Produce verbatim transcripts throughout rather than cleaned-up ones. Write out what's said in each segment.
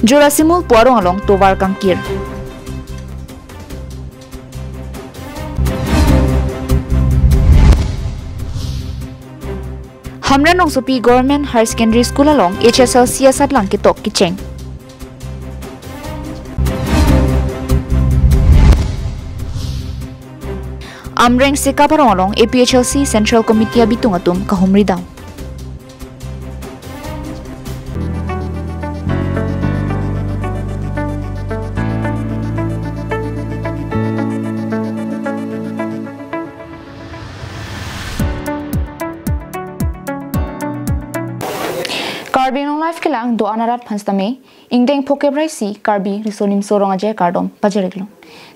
Jorasimul pu arong along tovar kangkir. Hamren Rongsopi Government Higher Secondary School along H S L C asatlang ketok kecheng. Amreng Sekap arong along A P H L C Central Committee abitung atum kahumri dam. Karbi Anglong Live kelang do-an arat aphan sitame, ingdeng phokep ra isi Karbi Riso Nimso Rong Aje kardom pajir-iklo.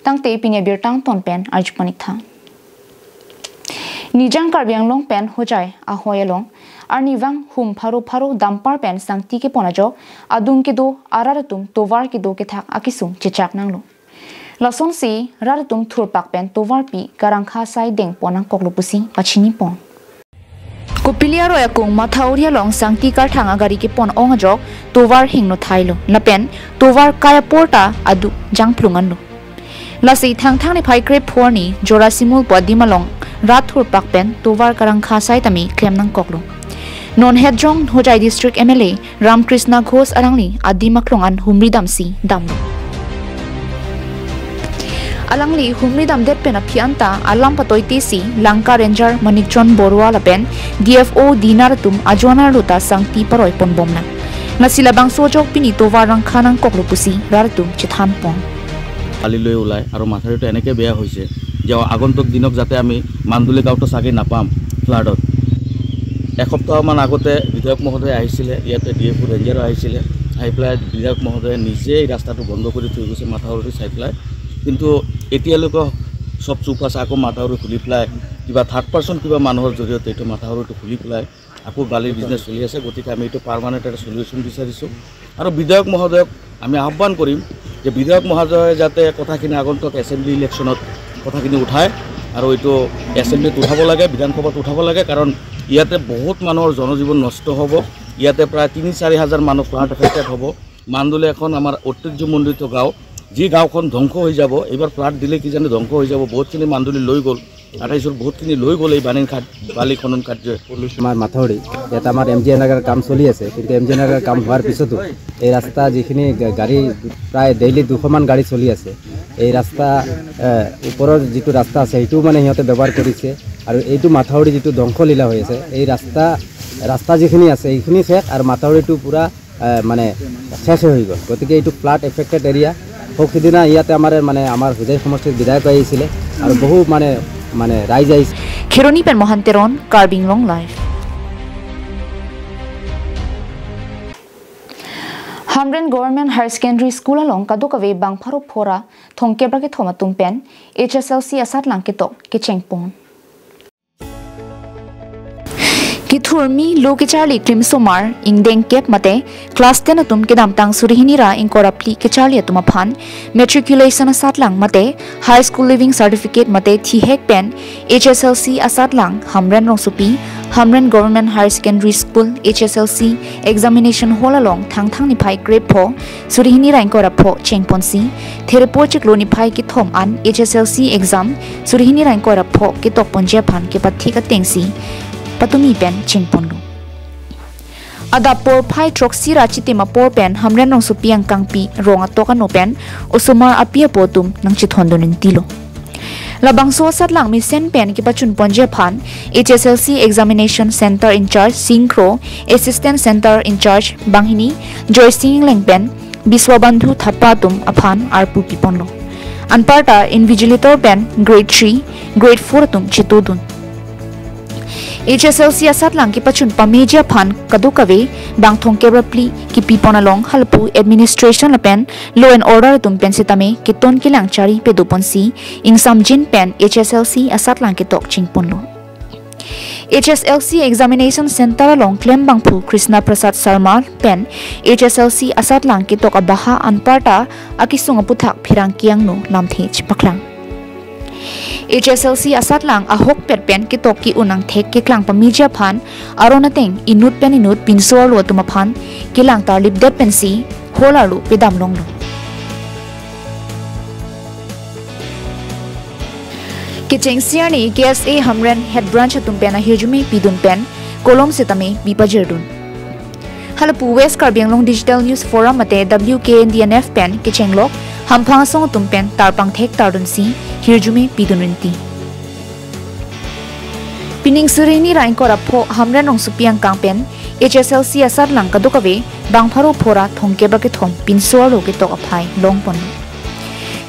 Tangte pini abirta ton pen arju pon-ik tha. Nijang Karbi Anglong pen Hojai ahoi along arnivang hum pharo pharo dampar pen sangti kepon ajok adung kedo arat atum tovar kedo kethak akesung chechak nanglo. Lasonsi rat atum thurpak pen tovarpi karangkha asai dengpon nangkoklo pusi pachini pon. Kopili aroi akung Mathauri along sangti karthang agari kepon ong ajok tovar hingno thailo lapen tovar kai apor ta aduk jangphlung anlo. Lasi Thangthang niphai krepho arni Jorasimul pu adim along rat thurpak pen tovar karangkha asai tame klem nangkoklo. Non hetjong Hojai District M L A Ramkrishna Ghosh alangli adim aklong an humri damsi damlo. Alangli humri damdet pen aphi anta alam patoitesi Lanka Ranger Manikchand Baruah lapen D F O Dinar atum ajoine arlo ta sangti paroi ponbom nang. Lasi labangso ajok pini tovar rangkha nangkoklo pusi rat atum chethan pon. কালিলৈ ওলাই আৰু মাথাউৰিটো এনেকৈ বেয়া হৈছে যে আগন্তুক দিনক যাতে আমি মান্দুলি গাঁৱতো চাগে নাপাম ফ্লাডত। এসপ্তাহমান আগতে বিধায়ক মহোদয় আহিছিলে, ইয়াতে ডি এফ অ' ৰেঞ্জাৰো আহিছিলে, আহি পেলাই বিধায়ক মহোদয়ে নিজে এই ৰাস্তাটো বন্ধ কৰি থৈ গৈছে মাথাউৰিটো চাই পেলাই। কিন্তু এতিয়ালৈকে চব চুপ আছে, আকৌ মাথাউৰি খুলি পেলাই কিবা থাৰ্ড পাৰ্চন কিবা মানুহৰ জৰিয়তে এইটো মাথাউৰিটো খুলি পেলাই আকৌ বালিৰ বিজনেছ চলি আছে। গতিকে আমি এইটো পাৰ্মানেণ্ট এটা চলিউশ্যন বিচাৰিছোঁ আৰু বিধায়ক মহোদয়ক আমি আহ্বান কৰিম যে বিধায়ক মহোদয়ে যাতে কথাখিনি আগন্তুক এছেম্বলি ইলেকশ্যনত কথাখিনি উঠায় আৰু এইটো এছেম্বলিত উঠাব লাগে, বিধানসভাত উঠাব লাগে, কাৰণ ইয়াতে বহুত মানুহৰ জনজীৱন নষ্ট হ'ব। ইয়াতে প্ৰায় তিনি চাৰি হাজাৰ মানুহ ফ্লাড এফেক্টেড হ'ব। মান্দুলি এখন আমাৰ ঐতিহ্যমণ্ডিত গাঁও, যি গাঁওখন ধ্বংস হৈ যাব, এইবাৰ ফ্লাড দিলে কি জানে ধ্বংস হৈ যাব। বহুতখিনি মান্দুলি লৈ গ'ল, আঠাইছৰ বহুতখিনি লৈ গ'ল এই বালিৰ খাদ বালি খনন কাৰ্যই। আমাৰ মাথাউৰি, ইয়াত আমাৰ এম জি এন আৰ ৰ কাম চলি আছে, কিন্তু এম জি এন আৰ ৰ কাম হোৱাৰ পিছতো এই ৰাস্তা যিখিনি গা- গাড়ী, প্ৰায় ডেইলি দুশমান গাড়ী চলি আছে, এই ৰাস্তা এ, ওপৰৰ যিটো ৰাস্তা আছে সেইটোও মানে সিহঁতে ব্যৱহাৰ কৰিছে। আৰু এইটো মাথাউৰি যিটো ধ্বংসলীলা হৈ আছে, এই ৰাস্তা ৰাস্তা যিখিনি আছে এইখিনি শেষ আৰু মাথাউৰিটো পূৰা এ, মানে শেষ হৈ গ'ল। গতিকে এইটো ফ্লাড এফেক্টেড এৰিয়া। সৌ সিদিনা ইয়াতে আমাৰ মানে আমাৰ হোজাই সমষ্টিৰ বিধায়ক আহিছিলে আৰু বহু মানে মানে ৰাইজ আহিছে। Kheroni pen Mohan Teron, Karbi Anglong Live. Hamren Government Higher Secondary School along kadokave bang pharo phora thongkep ra kethom atum pen H S L C asatlang ketok kecheng pon. Kethurmi lo kecharli klimsomar ingdeng kep mate class ten atum kedamtang suri hini ra ingkoi ra phli kecharli atum aphan matriculation asatlang mate high school leaving certificate mate thihek pen H S L C asatlang Hamren Rongsopi, Hamren Government Higher Secondary School H S L C Examination Hall along Thangthang niphai krepho suri hini ra ingkoi ra pho chengponsi, therepo chiklo niphai kethom an H S L C exam suri hini ra ingkoi ra pho ketokponji aphan kepathik atengsi patumi pen chengponlo. Adap porphai throksi ra chitim apor pen Hamren Rongsopi angkangpi rong atok ano pen osomar api apo atum nangchethondun intilo. Labangso asatlang mesen pen kepachunponji aphan H S L C Examination Center in-charge Singkro, Assistant Center in-charge banghini Joysing Ingleng pen Biswabandhu Thapa atum aphan arpu piponlo. Anparta invigilator pen grade three, grade four atum chetodun. H S L C asatlang kepachun pameji aphan kadokave bang thongkep ra phli kepipon along halapu administration lapen law and order atum pen sitame keton kelang chari pedoponsi ingsamjin pen H S L C asatlang ketok chengponlo. H S L C Examination Center along klembangphu Krishna Prasad Sharma pen H S L C asatlang ketok abaha anparta akesung aputhak pherangke angno lamthe chepaklang. H S L C asatlang ahokpet pen ketok ke-un angthek keklang pameji aphan aron ateng inut pen inut pinso arlo atum aphan kelang tarlipdet pensi hall arlo pedam longlo. Kechengsi arni K S A Hamren Head Branch atum pen ahirjume pidun pen kolom sitame bipajirdun. Halapu West Karbi Anglong Digital News Forum mate W K N D N F pen kechenglok hamphang asong atum pen tarpang thek tardunsi hirjume pidun rinti. Pining suri ni ra ingkoi ra pho Hamren rongsopi angkang pen H S L C asatlang kadokave bang pharo pho ra thomkep ra kethom pinso arlo ketok aphai longpon.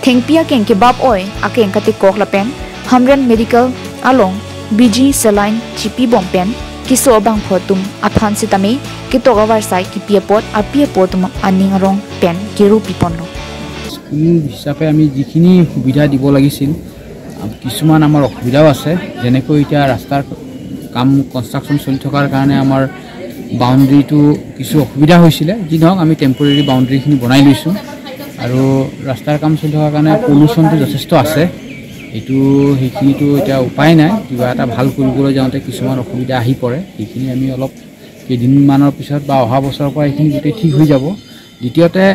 Thengpi akeng kebap oi akeng katekok lapen Hamren Medical along B G saline chipibom pen keso abangphu atum aphan sitame ketok avarsai kipi apot api apo atum aning arong pen keru piponlo. School হিচাপে আমি যিখিনি সুবিধা দিব লাগিছিল, আ, কিছুমান আমাৰ অসুবিধাও আছে। যেনেকৈ এতিয়া ৰাস্তাৰ কাম, কনষ্ট্ৰাকশ্যন চলি থকাৰ কাৰণে আমাৰ বাউণ্ডেৰীটো কিছু অসুবিধা হৈছিলে। যি নহওক, আমি টেম্পৰেৰী বাউণ্ডেৰীখিনি বনাই লৈছোঁ। আৰু ৰাস্তাৰ কাম চলি থকাৰ কাৰণে পলিউশ্যনটো যথেষ্ট আছে। এইটো, সেইখিনিতো এতিয়া উপায় নাই, কিবা এটা ভাল কৰিবলৈ যাওঁতে কিছুমান অসুবিধা আহি পৰে। সেইখিনি আমি অলপ কেইদিনমানৰ পিছত বা অহা বছৰৰ পৰা এইখিনি গোটেই ঠিক হৈ যাব। দ্বিতীয়তে,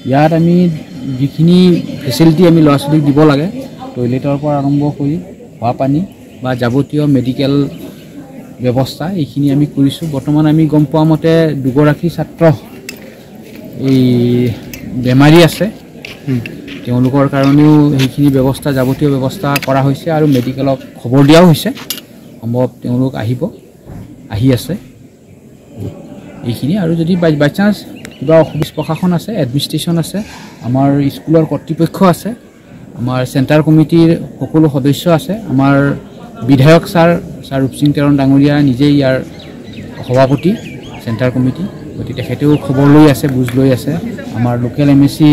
ইয়াত আমি যিখিনি ফেচিলিটি আমি ল'ৰা ছোৱালীক দিব লাগে, টয়লেটৰ পৰা আৰম্ভ কৰি খোৱা পানী বা যাৱতীয় মেডিকেল ব্যৱস্থা, এইখিনি আমি কৰিছোঁ। বৰ্তমান আমি গম পোৱা মতে দুগৰাকী ছাত্ৰ এই বেমাৰী আছে। তেওঁলোকৰ কাৰণেও সেইখিনি ব্যৱস্থা, যাৱতীয় ব্যৱস্থা কৰা হৈছে আৰু মেডিকেলক খবৰ দিয়াও হৈছে। সম্ভৱ তেওঁলোক আহিব, আহি আছে। এইখিনি। আৰু যদি বাই, বাই চান্স কিবা অসুবিধা, প্ৰশাসন আছে, এডমিনিষ্ট্ৰেশ্যন আছে, আমাৰ স্কুলৰ কৰ্তৃপক্ষ আছে, আমাৰ চেণ্টাৰ কমিটিৰ সকলো সদস্য আছে, আমাৰ বিধায়ক ছাৰ, ছাৰ ৰূপসিং তেৰণ ডাঙৰীয়া নিজেই ইয়াৰ সভাপতি চেণ্টাৰ কমিটি, গতিকে তেখেতেও খবৰ লৈ আছে, বুজ লৈ আছে। আমাৰ লোকেল এম এ চি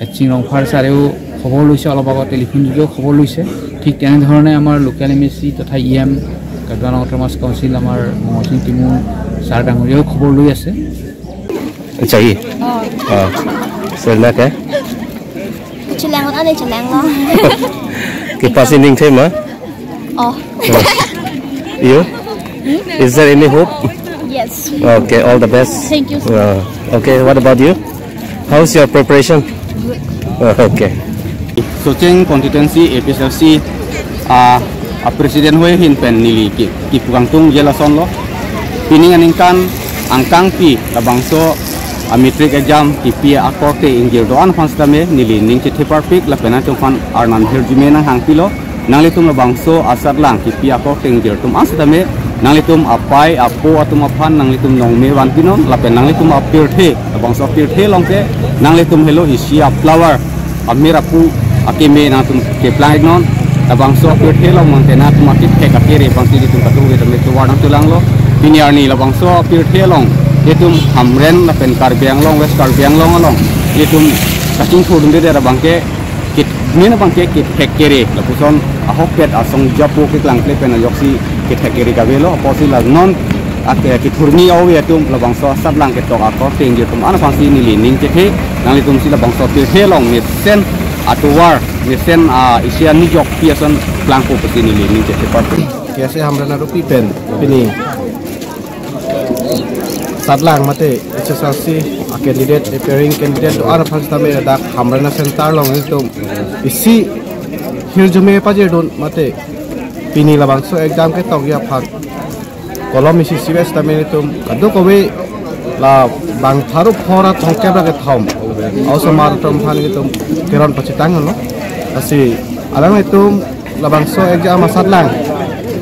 হেডচিং ৰংফাৰ ছাৰেও খবৰ লৈছে, অলপ আগত টেলিফোন যোগেও খবৰ লৈছে। ঠিক তেনেধৰণে আমাৰ লোকেল এম এ চি তথা E M, Karbi Anglong autonomous council আমাৰ মঙলসিং টিমু ছাৰ ডাঙৰীয়াও খবৰ লৈ আছে। Acha, ye. Oh. Ah, sir na kya? Chelang, ano chelang lo? Kipa si ningthe ma? Oh. You? Is there any hope? Yes. Okay, all the best. Thank you, sir. Ah, okay, what about you? How's your preparation? Good. Ah, okay. Socheng constituency A P H L C, ah, a president hoi ahin pen neli ke, kepu kangtung jela son lo. Pining aningkan angkangpi labangso a matric exam kipi akorte ingjir do-an aphan sitame neli ning chethe parpik lapen nangtum aphan arnam hirjume nanghangpilo. Nanglitum labangso asatlang kipi akorte ingjir atum an sitame nanglitum apai apo atum aphan nanglitum nongme vanpinon lapen nanglitum apirthe, labangso apirthe along ke nanglitum helo isi a flower, amir apu akeme nangtum keplang iknon. Labangso apirthe along mangte nangtum akethek akere abang si ilitum kadokave tame tovar nangchelanglo. Pini arni labangso apirthe along ilitum Hamren lapen Karbi Anglong, West Karbi Anglong along ilitum kachingthurdunde abang ke, kit, main abang ke kethek kere, lapuson ahokpet asong japo keklangkle pen ajoksi kethek kere kavelo, apotsi la non ak-, kethurmi ave atum labangso asatlang ketok akorte ingjir atum an aphan si neli ning chethe, nanglitum si labangso apirthe along mesen atovar, mesen, ah, isi anijokpi ason klangpo pusi neli ning chethe parpik. K S A Hamren arupi pen pini satlang mate H S L C a candidate, appearing candidate do-an aphan sitame dak Hamren a center along ilitum isi hirjume pajirdun mate pini labangso exam ketokji aphan kolom isi isi ves tame ilitum kadokave la bang pharo pho ra thomkep ra kethom a-osomar atum aphan ilitum keron pachethang lo. Lasi alanglitum labangso exam asatlang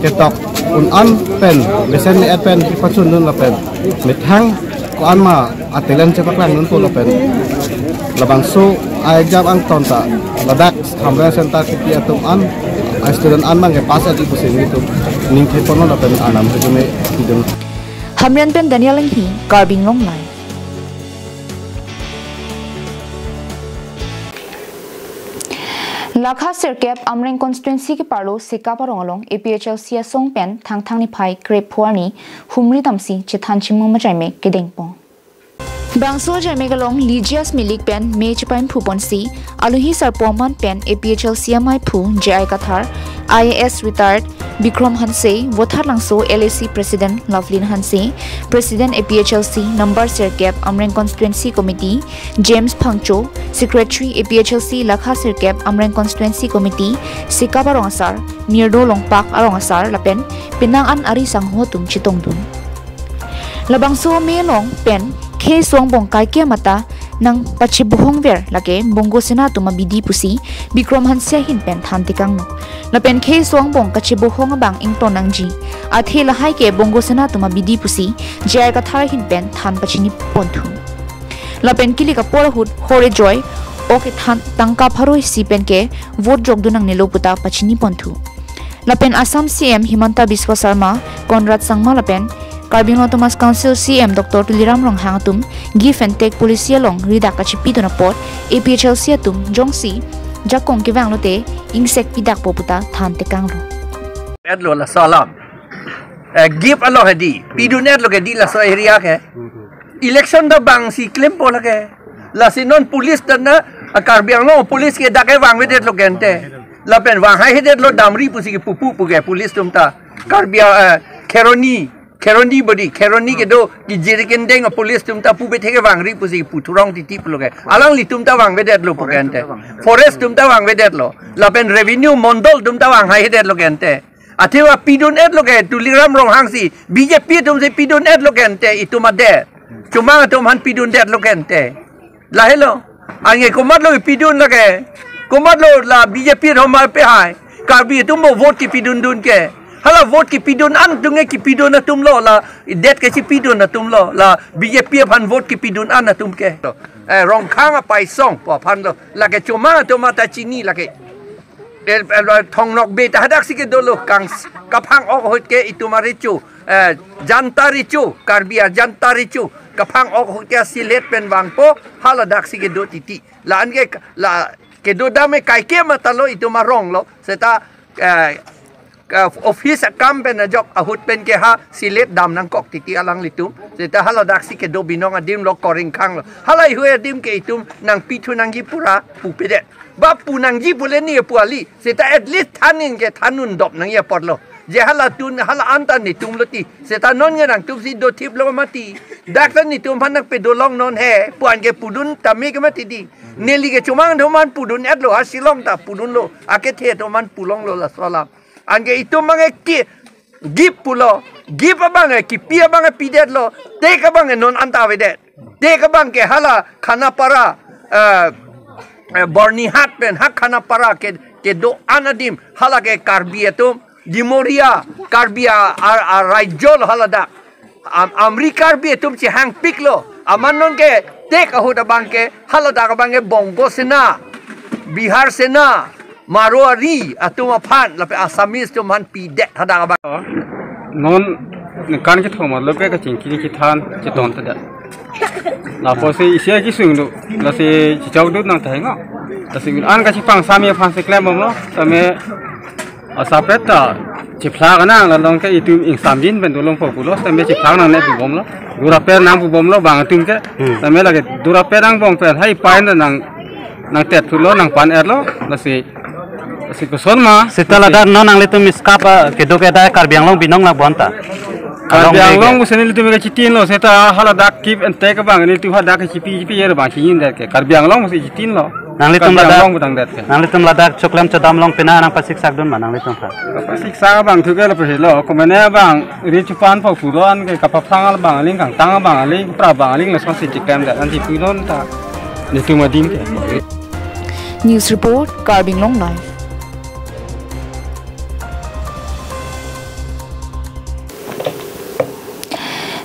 ketok un-an pen mesen me-et pen kepachundun lapen methang ko-an ma a talent chepaklangdunpo lapen labangso a exam angton ta ladak Hamren center kipi atum an, a student an abang ke pass adi pusi nelitum ningtheponlo lapen arnam hirjume pidun. Hamren pen Daniel Enghi, Karbi Anglong Live. Lakha sirkep Amreng constituency keparlo Sekap arong along A P H L C asong pen Thangthang niphai krepho arni humri damsi chethan chimung majaime kedengpon. Bangso ajaime along Ligias Milik pen me chepaimphruponsi, aluhi sarpo aman pen A P H L C amaiphu J I Kathar, I A S retired Bikrom Hanse, Vothatlangso L A C President Lovelin Hanse, President A P H L C number sirkep Amreng Constituency Committee James Phangcho, Secretary A P H L C lakha sirkep Amreng Constituency Committee Sikap arong asar, Mirdo Longpak arong asar lapen penang an ari sangho atum chetongdun. Labangso amei along pen khei so angbong kaike mata nangpachebohongver lake Bongo Sena atum abidi pusi Bikrom Hanse ahin pen thantekanglo. Lapen khei so angbong kachebohong abang ington nangji. Athe lahai ke Bongo Sena atum abidi pusi J I Kathar ahin pen than pachini ponthu. Lapen kilik apor ahut hore joy ok ethan tangka pharo isi pen ke vote jokdun nangnelo puta pachini ponthu. Lapen Assam C M Himanta Biswa Sarma, Conrad Sangma lapen Karbi Anglong Autonomous Council C M Doctor Tuliram Ronghang atum give and take policy along ridak kachipidun apot A P H L C atum jongsi jakong kevang lote ingsek pidakpo puta thantekanglo. Etlo laso alam. Eh, give along hedi, pidun etlo ke di laso area ke. Election ta bang si klempo lake. Lasi non police ta na, ah, Karbi Anglong police ke dak ke vangvedetlo ke ante. Lapen vanghai hedetlo damri pusi kepu pu pu ke police atum ta. Karbi, eh, Kheroni, Kheroni bodi, Kheroni kedo, kejiri kendeng police atum ta pu bethek ke vangri pusi kepu thurong titi pulo ke. Alanglitum ta vangvedetlo pu ke ante. Forest atum ta vangvedetlo. Lapen revenue mondol atum ta vanghai hedetlo ke ante. Athe va pidun etlo ke Tuliram Ronghang si, B J P atum si pidun etlo ke ante itum adet. Chomang atum aphan pidundetlo ke ante. Lahelo. Anke komatlo pidun lake. Komatlo la B J P atum aphan pehai. Karbi atum bo vote kepidundun ke. Hala vote kepidun an atum ke kepidun atumlo la det kachipidun atumlo la B J P aphan vote kepidun an atum ke. Eh, Rongkhang apaisong pu aphanlo. Lake chomang atum ta chini lake. Eh, eh, Thongnokbe ta hadaksi kedolo kang s-, kaphang-ok ahut ke itum arecho, eh, Janta Recho, Karbi a-Janta Recho, kaphang-ok ahut ke Sylhet pen vangpo, haladak si kedo titi. La anke k-, la kedo dam ke kaike matalo itum aronglo, seta, eh, ka-, office akam pen ajok ahut pen ke ha Sylhet dam nangkok titi alanglitum, seta haladak si kedo binong adim lo koring khang lo. Hala ihu adim ke itum nangpithu nangji pura pupedet. Ba pu nangji pule ni pu ali. Seta at least thanin ke thanun dop nangji apotlo. Je hala tun hala anta netum lo ti. Seta non nge nangtum si dothiplo mati. Dak ta netum aphan nangpedolong non he. Pu an ke pudun tame ke mati di. Neli ke chomang atum aphan pudun-etlo. Ha Shillong ta pudunlo. Akethe atum aphan pulonglo laso alam. Anke itum abang ke ki give pulo. Give abang ke kipi abang ke pidetlo. Take abang ke non anta avedet. Take abang ke hala Khanapara, eh, eh, Byrnihat pen ha Khanapara ke, kedo-an adim hala ke Karbi atum, Dimoria, Karbi a, a, a, rajyo lo haladak. Am-, Amri Karbi atum chehangpiklo. Amat non ke take ahut abang ke haladak abang ke Bongo Sena, Bihar Sena, Marwari atum aphan lapen Assamese atum aphan pidet hadak abang. Non ningkan kethom arlo ke kachingki chethan cheton ta da. Lapusi isi akesung do, lasi chechok do nang taheng o. Lasi an kachipang sami aphan si klembomlo, sami asapet ta chiphlak nang, la long ke itum ingsamjin pen dolongpo pulo, sami chiphlak nangne pubomlo. Dura per nang pubomlo bang atum ke. Hmm. Sami lake dura per angbong pen hai pain nang, nangtet thulo, nangpan-etlo, lasi, lasi koson ma. Seta ladak non nanglitum iskap, ah, kedo ke dai Karbi Anglong binong la bonta. Karbi Anglong pusi nelitum ke chitinlo, seta haladak give and take abang nelitum hadak chipi chipi yer abang chinin det ke. Karbi Anglong pusi chitinlo. Nanglitum Karbi ladak, Anglong putangdet ke. Nanglitum ladak choklem chodam along pena nangpasiksakdun ma nanglitum aphan. Kapasiksak abang thu ke lapu helo, komane abang ri chupan po puron ke kapaphrang abang aling kangtang abang aling pra abang aling lason si chiklemdet an chipunon ta. Netum adim ke. News report, Karbi Anglong Live.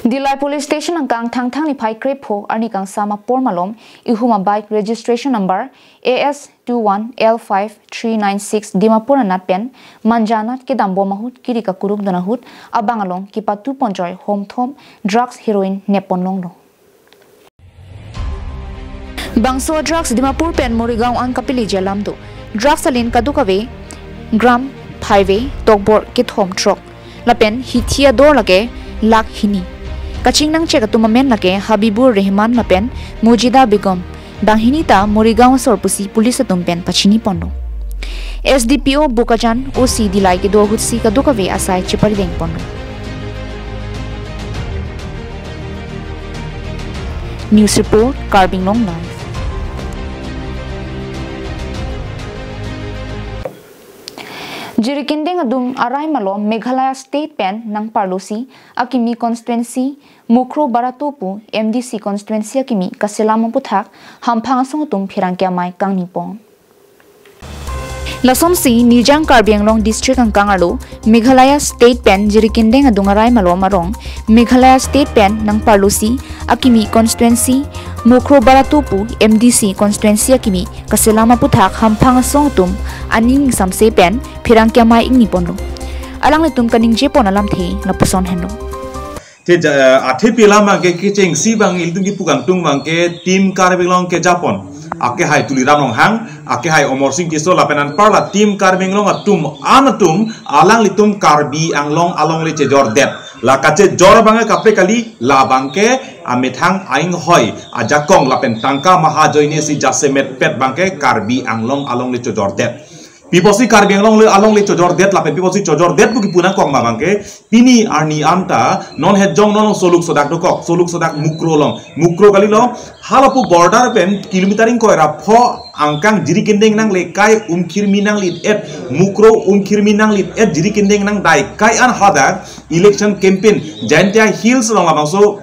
Dillai Police Station angkang Thangthang niphai krepho arni kangsam apor malom ihum a-bike registration number A S two one L five three nine six Dimapur anat pen Manja anat kedambom ahut kiri kakuruk dun ahut abang along kipatu ponjoi homthom drugs heroin neppon longlo. Bangso drugs Dimapur pen Morigaon an kapeleji alam do. Drugs alin kadokave gram phaive tokbor kethom throk. Lapen hithi ador lake lakh hini. Kachingnangchek atum amen lake Habibur Rehman lapen Mojida Begum. Banghini ta Morigaon asor pusi police atum pen pachini ponlo. S D P O Bokajan, O C Dillai kedo ahutsi kadokave asai cheparideng ponlo. News report, Karbi Anglong Live. Jirikindeng adung arai malom Meghalaya State pen nangparlosi akimi constituency, Mukroh Barato pu M D C constituency akimi kaselam aputhak hamphang asong atum pherangke amei kangni pon. Lasonsi Nijang Karbi Anglong District angkang arlo Meghalaya State pen Jirikindeng adung arai malom arong Meghalaya State pen nangparlosi akimi constituency, Mukroh Barato pu M D C constituency akimi kaselam aputhak hamphang asong atum aning samse pen pherangke amei ingni ponlo. Alanglitum kaningje pon alamthe lapuson henlo. Te ja, eh, athepi alam abangke kechengsi abang ilitum kipu kangtung abangke Team Karbi Anglong kejapon, akehai Tuliram Ronghang, akehai Amarsing Tisso lapen anparta Team Karbi Anglong atum an atum alanglitum Karbi Anglong alongle chejordet. La kachejor abangke kaprek kali, labangke amethang ainghoi ajakong lapen tangka maha ajoinesi jasemet pet abangke Karbi Anglong alongle chojordet. Pi apotsi Karbi Anglong le alongle chojordet lapen pi apotsi chojordet pu kipu nangkok ma abangke, pini arni anta non hetjong non soluk sodak dokok, soluk sodak Mukroh along, Mukroh kalilo, halapu border pen kilometer ingkoi ra pho angkang Jirikindeng nangle kai Umkhirmi nanglit et, Mukroh Umkhirmi nanglit et Jirikindeng nangdai kai an hadak election campaign Jaintia Hills along labangso,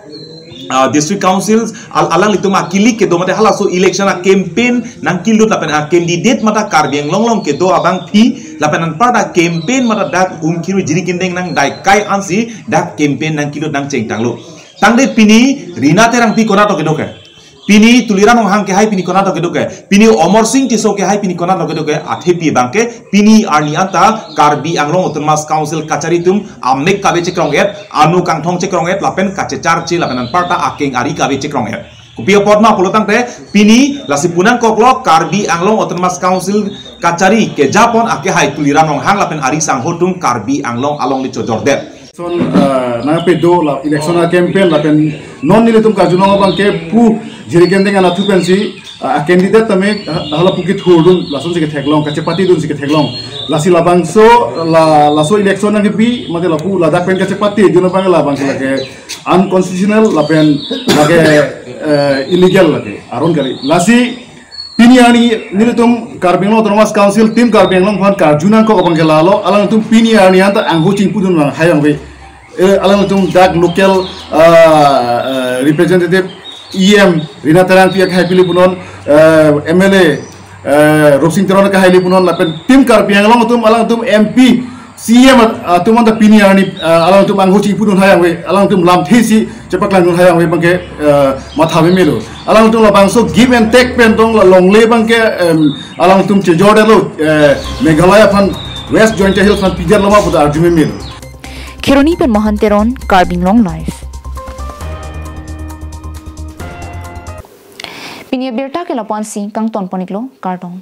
ah, District Council al-, alanglitum akilik kedo mate halaso election a-campaign nangkilut lapen a-candidate mate Karbi Anglong along kedo abangpi lapen anparta campaign mate dak Umkhirmi Jirikindeng nangdai kai ansi dak campaign nangkilut nangchengtanglo. Tangte pini Rina Terangpi konat kedo ke? Pini Tuliram Ronghang kehai pini konat kedo ke? Pini Amarsing Tisso kehai pini konat kedo ke? Athepi abangke pini arni anta Karbi Anglong Autonomous Council kachari atum amek kave chekrong et, anu kangthong chekrong et, lapen kachecharche lapen anparta akeng ari kave chekrong et. Kopi apot ma pulo tangte pini lasi pu nangkoklo Karbi Anglong Autonomous Council kachari kejapon akehai Tuliram Ronghang lapen ari sangho atum Karbi Anglong alongle chojordet. Son, eh, nangpedo la election a-campaign lapen non nelitum karjulong abangke pu Jirikindeng anatthu pensi, eh, candidate tame, eh, halapu kethurdun lasonsi ketheklong, kachepatidunsi ketheklong. Lasi labangso, la, laso election nangkepi, mate lapu ladak pen kachepatidun abang labangke lake unconstitutional lapen lake, eh, illegal lake. Aron kali. Lasi pini arni nelitum Karbi Anglong Autonomous Council Team Karbi Anglong aphan karju nangkok abangke lalo, alangtum pini arni anta angho chingpudun nang hayang ve. Eh, alangtum dak local, ah, ah, representative E M Rina Terangpi akehai pili punon, eh, M L A, eh, Ropsing Teron akehai li punon, lapen Team Karbi Anglong atum, alangtum M P, C M at-, atum anta pini arni, ah, alangtum angho chingpudun hayang ve, alangtum lamthe si chepaklangdun hayang ve abangke, eh, matha memelo. Alangtum labangso give and take pen tong la longle abangke, em, alangtum chejordetlo, eh, Meghalaya aphan West Jaintia Hills aphan pidetlo ma puta arju memelo. Kheroni pen Mohan Teron, Karbi Anglong Live. Pini abirta ke lapu-ansi kangton pon-iklo, kardom.